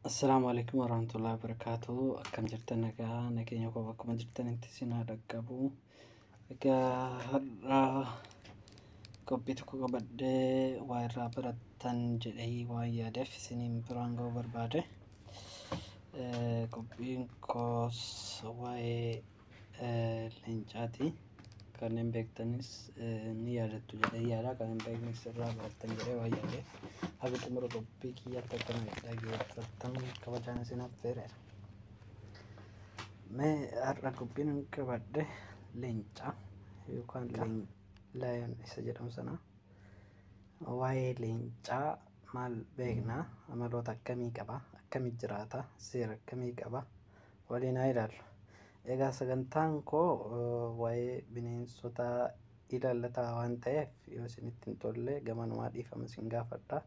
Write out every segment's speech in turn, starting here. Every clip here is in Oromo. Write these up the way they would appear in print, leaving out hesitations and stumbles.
Assalaamu alaikum warahmatullahi wabarakatuh. Akkam jirtan? Nagaa nageenya koo bakkuma jirtanitti isin haa dhaqqabu. Egaa har'a qophii tokko qabadhee waa irraa barattan jedhee waan yaadeef isiniin biraan ga'uu barbaade. Qophiin koos waa'ee leencaati. Kanneen beektanis ni yaadattu jedhee yaada. Kan hin beeknes irraa barattan jedhee waan yaadeef haga xumura qophii kiyyaatti akka na dhaggeeffattan kabajaan isin affeereera. Mee har'a qophiin an qabadhe leenca yookaan lion isa jedhamu sana. Waa'ee leencaa maal beekna? Amaloota akkamii qaba? Akkamitti jiraata? Seera akkamii qaba? Waliin haa ilaallu. Egaa sagantaan koo waa'ee bineensota ilaallataa waan ta'eef yoo isinitti hin tolle gamanumaa dhiifama isin gaafadha.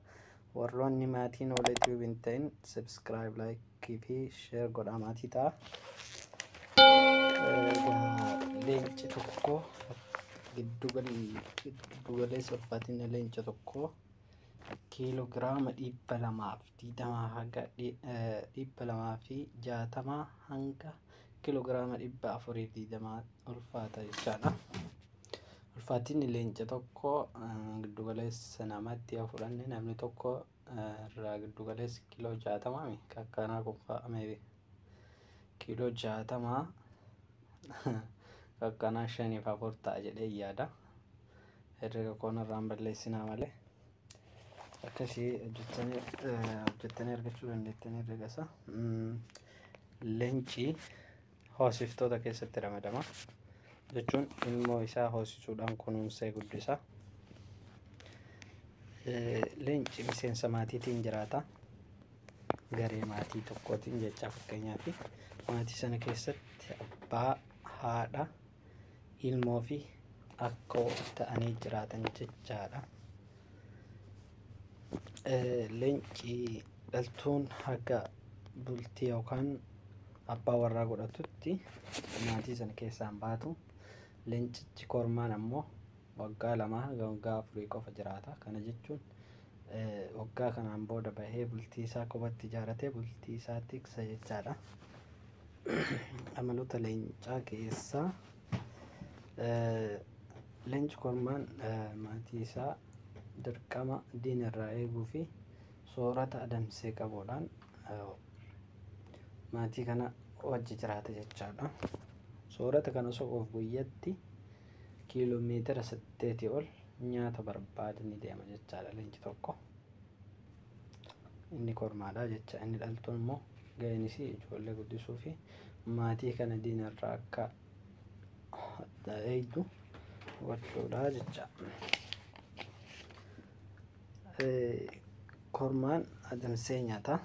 Warroonni maatiin Oolee Tube hin ta'in subscribe, like fi share godhaa maatii ta'a. Egaa leenci tokko giddu galeessa ulfaatina leenca tokkoo kiiloo giraama 220 hanga 260 hanga kiiloo giraama 420 ulfaata jechaadha. Ulfaatinni leenca tokko giddu galeessa namatti yoo fudhanne namni tokko irraa giddu galeessa kiiloo 60 kakkanaa kun fa'a maybe kiiloo 60 kakkanaa 5 4 ta'a jedhee yaada. Herrega koon irraan balleessinaa malee. Akkasii hojjettanii argachuu dandeettanii herrega isaa. Leenci hoosiftoota keessatti ramadama. Jechuun ilmoo isaa hoosisuudhaan kunuunsee guddisa. Leenci miseensa maatiitiin jiraata. Garee maatii tokkootiin jecha fakkeenyaaf maatii sana keessatti abbaa, haadha, ilmoo fi akkoo ta'anii jiraatan jechaadha. Leenci dhaltuun haga bultii yookaan abbaa warraa godhatutti maatii sana keessaa hin baatu. Leencichi kormaan ammoo waggaa 2 hanga waggaa 4 qofa jiraata. Kana jechuun waggaa kanaan booda bahee bultii isaa kophatti ijaaratee bultii isaa tiksa jechaadha. Amaloota leencaa keessaa leenci kormaan maatii isaa dirqama diina irraa eeguu fi soorata adamsee qabuudhaan maatii kana wajji jiraata jechaadha. Soorata kana soquuf guyyatti kiiloomeetira 8 ol nyaata barbaada ni deema jechaadha leenci tokko. Inni kormaadha jecha. Inni dhaltuun immoo gaheen isii ijoollee guddisuu fi maatii kana diina irraa akka eegdu gochuudha jecha. Kormaan adamsee nyaata.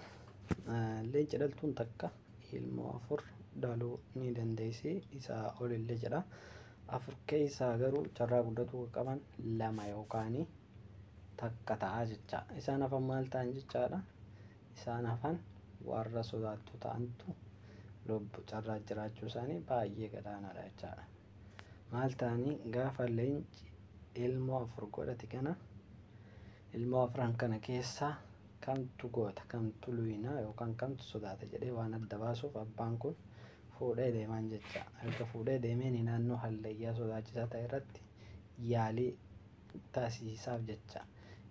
Leenci dhaltuun takka ilmoo 4 dhaluu ni dandeessi. Isaa olillee jedha. 4 keessaa garuu carraa guddatu qaban 2 yookaan takka ta'a jecha. Isaan hafan maal ta'an jechaadha? Isaan hafan warra sodaattu ta'antu lubbu carraa jiraachuu isaanii baay'ee gadaanaadha jechaadha. Maal ta'anii gaafa leenci ilmoo 4 godhate kana ilmoo 4 kana keessaa kamtu goota, kamtu luyinaa yookaan kamtu sodaata jedhee waan adda baasuuf abbaan kun fuudhee deemaan jecha. Erga fuudhee deemeen naannoo hallayyaa sodaachisaa ta'e irratti yaalii taasisaaf jecha.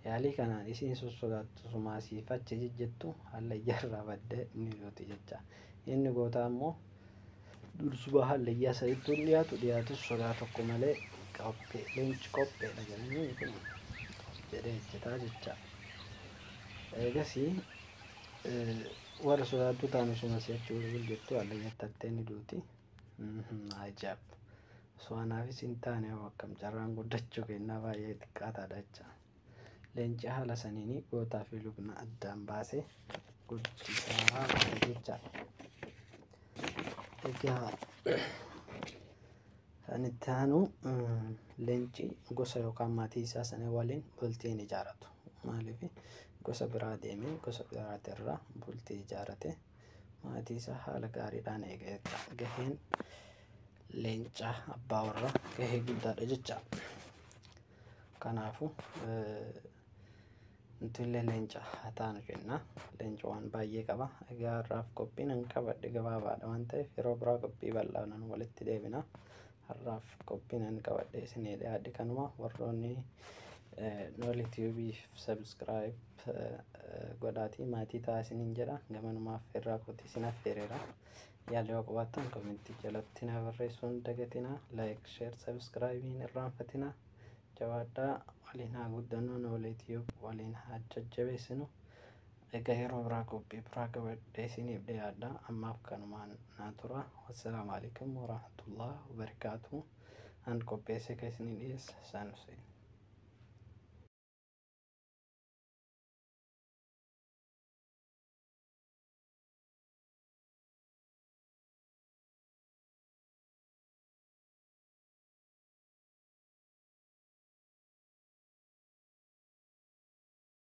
Yaalii kanaan isiin sossodaattu sumaasiif achi jejjettu hallayyaa irraa baddee ni duuti jecha. Inni gootaa immoo dursuma hallayyaa sadiitti dhiyaatu dhiyaatus sodaa tokko malee qophee leenci qopheedha jedhanii kun jedhee hojjetaa jecha. Eegasii warra sodaattuu ta'an osuma si'achi wal jettu hallayyaatti haftee ni duuti. Ajaa'ib! Osoo anaafis hin taane akkam carraan guddachuu kennaa baay'ee xiqqaataadha jecha. Leenci haala saniin gootaa fi lubna addaan baasee guddisaa jecha. Egaa kan itti aanu leenci gosa yookaan maatii isaa sana waliin bultii hin ijaaratu. Maaliif gosa biraa deemee gosa biraatirraa bultii ijaarate maatii isaa haala gaariidhaan eega jecha. Gaheen leencaa abbaa warraa gahee guddaadha jecha. Kanaafuu Nuti illee leenca haa taanu jenna. Leenca waan baay'ee qaba. Egaa har'aaf qophiin an qabadhe gabaabaadha waan ta'eef yeroo biraa qophii bal'aanaan walitti deebina. Har'aaf qophiin an qabadhe isinii dhiyaadhe kanuma. Warroonni Nooli Tiyuubiif subscribe godhaatii maatii ta'aa isiniin jedha. Gamanumaaf irraa kootii isin affeereera. Yaada yoo qabaattan komentii jalatti na barreessuu hin dagatinaa. Like, share, subscribe hin irraanfatinaa. Jabaadhaa, waliin haa guddannu, Noolee Tiyuub waliin haa jajjabeessinu. Egaa yeroo biraa qophii biraa qabadhee isiniif dhiyaadha. Ammaaf kanumaan naa tura. Wassalaamu alaikum warahmatullah wabarakaatuh. An qopheessee kan isinii dhiyeesse Saan Hussein.